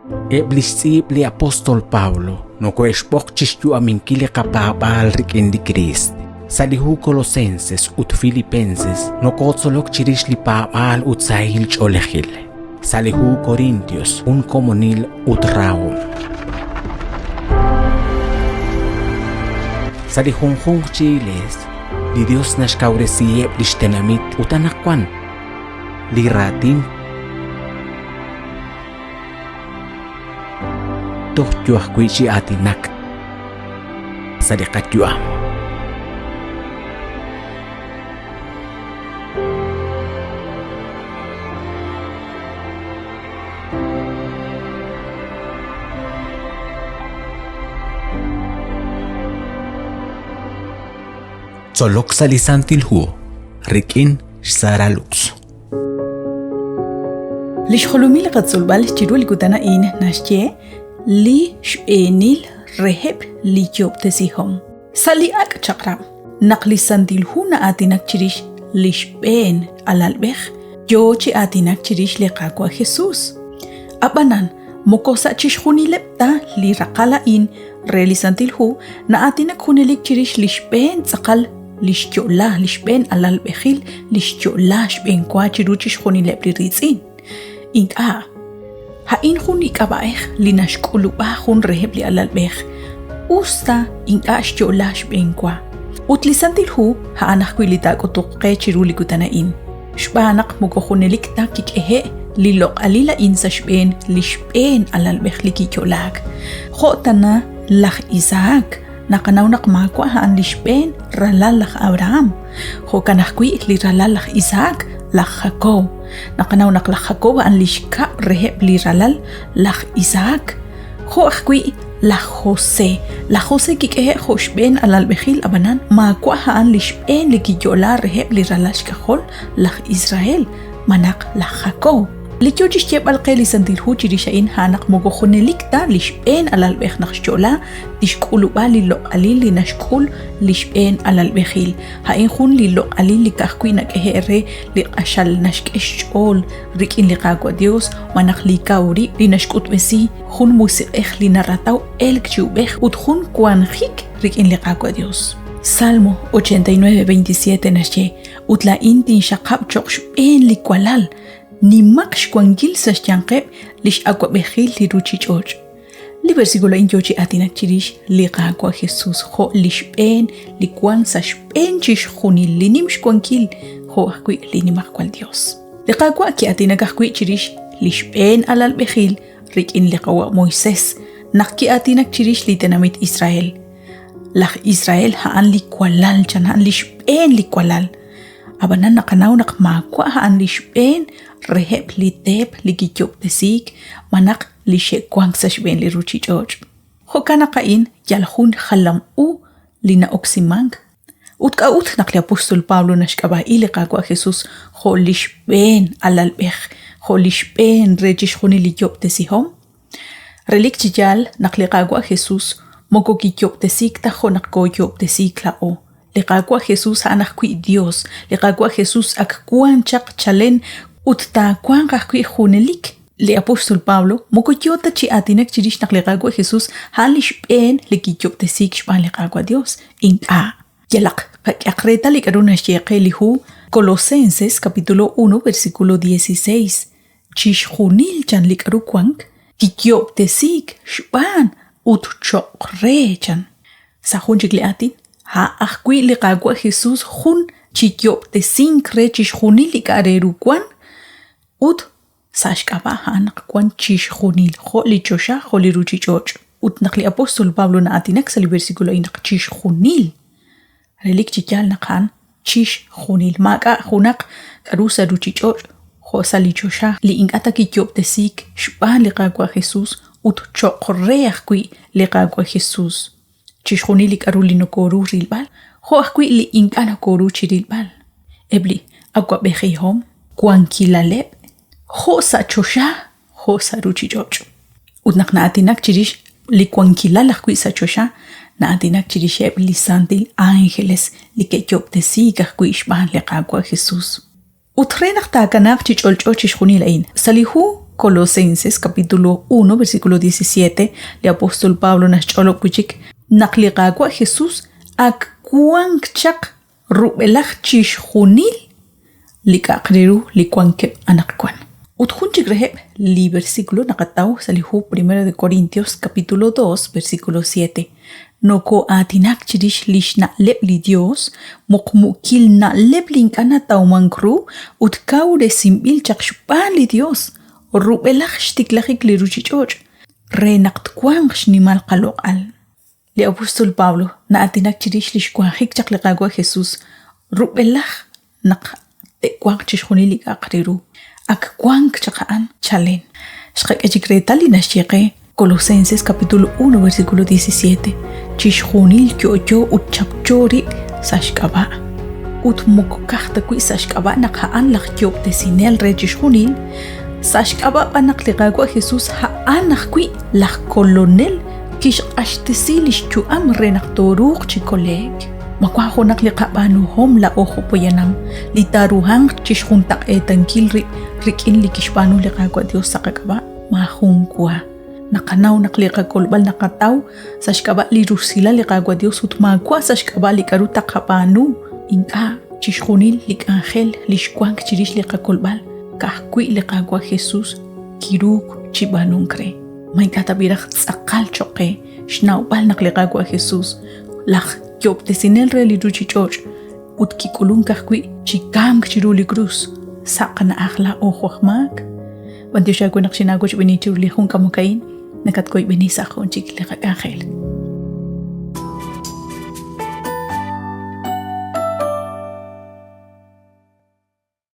Eb' li xtz'iib' li apóstol Pablo nokohe'xb'oq chi xyu'aminkil li qapaab'aal rik'in li Kriist. Sa' li hu Colosenses ut Filipenses nokotzolok chirix li paab'aal ut sahil ch'oolejil. Sa' li hu Corintios jun komonil ut rahom. Sa' li junjunq chi iglees, li Dios naxkawresiheb' lix tenamit ut anaqwan li raatin toj yo ajwi' chi aatinak sa' li qayu'am. Tzolok sa' li Santil Hu rik'in xSara Lux. Li xjolomil li qatzolb'al chiru li kutan a'in naxye li xb'eenil reheb' li yoob'tesihom. Sa' li Ak' Chaq'rab', naq li Santil Hu na'aatinak chirix li xb'een alalb'ej, yoo chi aatinak chirix li Qaawa' Jesus. Ab'anan, moko sa' chixjunileb' ta li raqal a'in re li Santil Hu na'aatinak junelik chirix li xb'een tz'aqal li xyo'la, li xb'een alalb'ejil li xyo'la xb'eenwa chiru chixjunileb' li riitz'in. Ink'a'. A'in jun li k'ab'a'ej li naxk'ulub'a jun reheb' li alalb'ej, us ta ink'a' xyo'la xb'eenwa. Ut li Santil Hu a'an ajwi' li taak'utuq qe chiru li kutan a'in, xb'aan naq moko junelik ta kik'ehe' li loq'alil a'in sa' xb'een li xb'een alalb'ej li kiyo'laak, jo' tana laj Isaac, naqanaw naq maawa' a'an li xb'een ralal laj Abraham. Jo'kan ajwi' li ralal laj Isaac, laj Jacob. Naqanaw naq laj Jacob a'an li xkab' reheb' li ralal laj Isaac. Jo' ajwi' laj José. Laj José kik'ehe'k jo' xb'een alalb'ejil ab'anan maawa' a'an li xb'een li kiyo'la reheb' li ralal xk'ajol laj Israel, malaj laj Jacob. Li yo chi xyeeb'al qe li Santil Hu chirix a'in a'an naq moko junelik ta li xb'een alalb'ej naq xyo'la tixk'ulub'a li loq'alil li naxk'ul li xb'een alalb'ejil. A'in jun li loq'alil li ka'ajwi' nak'ehe'k re li q'axal naxk'e xch'ool rik'in li Qaawa' Yos malaj li kaw rib' li naxk'utb'esi jun musiq'ej li narataw elk chi ub'ej ut jun wanjik rik'in li Qaawa' Yos. Salmo 89, 27 naxye, Ut laa'in tinxaqab' cho'q xb'een li walal, nimaq xwankil sa' xyanqeb' li x'awab'ejil li ruuchich'och'. Li versikulo a'in yoo chi aatinak chirix li Qaawa' Jesus jo' li xb'een li wank sa' xb'een chixjunil li nim xwankil jo' ajwi' li Nimajwal Dios. Li Qaawa' ki'aatinak ajwi' chirix li xb'een alalb'ejil rik'in li qawa' Moises naq ki'aatinak chirix li tenamit Israel. Laj Israel a'an li walal chan a'an li xb'een li walal. Ab'anan naqanaw naq maawa' a'an li xb'een reheb' li teep li kiyob'tesiik malaj li xe'wank sa' xb'een li ruuchich'och'. Jo'kan naq a'in yal jun jalam u li na'oksimank. Ut k'a'ut naq li apóstol Pablo naxk'ab'a'i li Qaawa' Jesús jo' li xb'een alalb'ej, jo' li xb'een re chixjunil li yob'tesihom? Relik chi yaal naq li Qaawa' Jesús moko kiyob'tesiik ta jo' naq kooyoob'tesiik laa'o. Li Qaawa' Jesús a'an ajwi' Yos. Li Qaawa' Jesús ak wank chaq chalen ut taawanq ajwi' junelik. Li apóstol Pablo moko yoo ta chi aatinak chirix naq li Qaawa' Jesús a'an li xb'een li kiyob'tesiik xb'aan li Qaawa' Yos. Ink'a'. Yalaq qak'ehaq reetal li k'aru naxye qe li hu Colosenses capítulo 1 versículo 16. Chixjunil chan li k'aru wank kiyoob'tesiik xb'aan ut cho'q re chan. Sa' jun chik li aatin, a' ajwi' li Qaawa' Jesús jun chi yoob'tesink re chixjunil li k'a' re ru wank ut sa' xk'ab'a' a'an naq wank chixjunil, jo' li choxa jo' li ruuchich'och'. Ut naq li apóstol Pablo na'aatinak sa' li versículo a'in naq chixjunil, relik chi yaal naq a'an chixjunil. Maak'a' junaq k'aru sa' ruuchich'och' jo' sa' li choxa li ink'a' ta kiyoob'tesiik xb'aan li Qaawa' Jesús ut cho'q re ajwi' li Qaawa' Jesús. Chixjunil li k'aru li nokooru rilb'al jo' ajwi' li ink'a' nokooru chi rilb'al. Eb' li awab'ejihom wankilaleb' jo' sa' choxa jo' sa' ruuchich'och'. Ut naq na'aatinak chirix li wankilal ajwi' sa' choxa, na'aatinak chirixeb' li santil ángeles li ke'yoob'tesiik ajwi' xb'aan li Qaawa' Jesús. Ut re naq taakanaaq chi ch'olch'o chixjunil a'in, sa' li hu Colosenses capítulo 1 versículo 17 li apóstol Pablo naxch'olob' wi' chik naq li Qaawa' Jesús ak wank chaq rub'elaj chixjunil li k'a'aq re ru li wankeb' anaqwan. Ut jun chik reheb' li versículo naqataw sa' li hu Primero de Corintios capítulo 2 versículo 7 Nokoo'aatinak chirix li xna'leb' li Yos, muqmu'kil na'leb' li ink'a' natawmank ru ut kawresinb'il chaq xb'aan li Yos rub'elaj xtiklajik li ruuchich'och' re naq twanq xnimal qaloq'al. Li apóstol Pablo na'aatinak chirix li xwanjik chaq li Qaawa' Jesús rub'elaj naq te'wanq chixjunil li k'a'aq re ru. Ak wank chaq a'an chalen. Xqak'e chik reetal li naxye qe Colosenses capítulo 1 versículo 17 chixjunil yo'yo ut chapcho rib' sa' xk'ab'a'. Ut moko ka'aj ta wi' sa' xk'ab'a' naq a'an laj Yoob'tesinel re chixjunil, sa' xk'ab'a' b'an naq li Qaawa' Jesús a'an ajwi' laj Kolonel kixq'axtesi li xyu'am re naq tooruuq chi kole'k. Ma wank junaq li qab'aanuhom laa'o jo' poyanam li taaruhanq chi xjuntaq'eetankil rib' rik'in li kixb'aanu li Qaawa' Yos sa' qak'ab'a'? Maajun wa. Naqanaw naq li qakolb'al naqataw sa' xk'ab'a' li rusilal li Qaawa' Yos ut maawa' sa' xk'ab'a' li k'aru taqab'aanu. Ink'a' chixjunil li k'anjel li xwank chirix li qakolb'al ka'ajwi' li Qaawa' Jesús kiruuk chi b'aanunk re. Ma ink'a' tab'i' raj tz'aqal cho'q qe xnawb'al naq li Qaawa' Jesús, laj Yoob'tesinel re li ruuchich'och' ut kik'ulunk ajwi' chi kamk chiru li krus sa' qana'aj laa'o jo' aj maak? B'antiox aawe naq xinaawochb'eeni chiru li jun k'amok a'in, nakatwoyb'eni sa' jun chik li qak'anjel.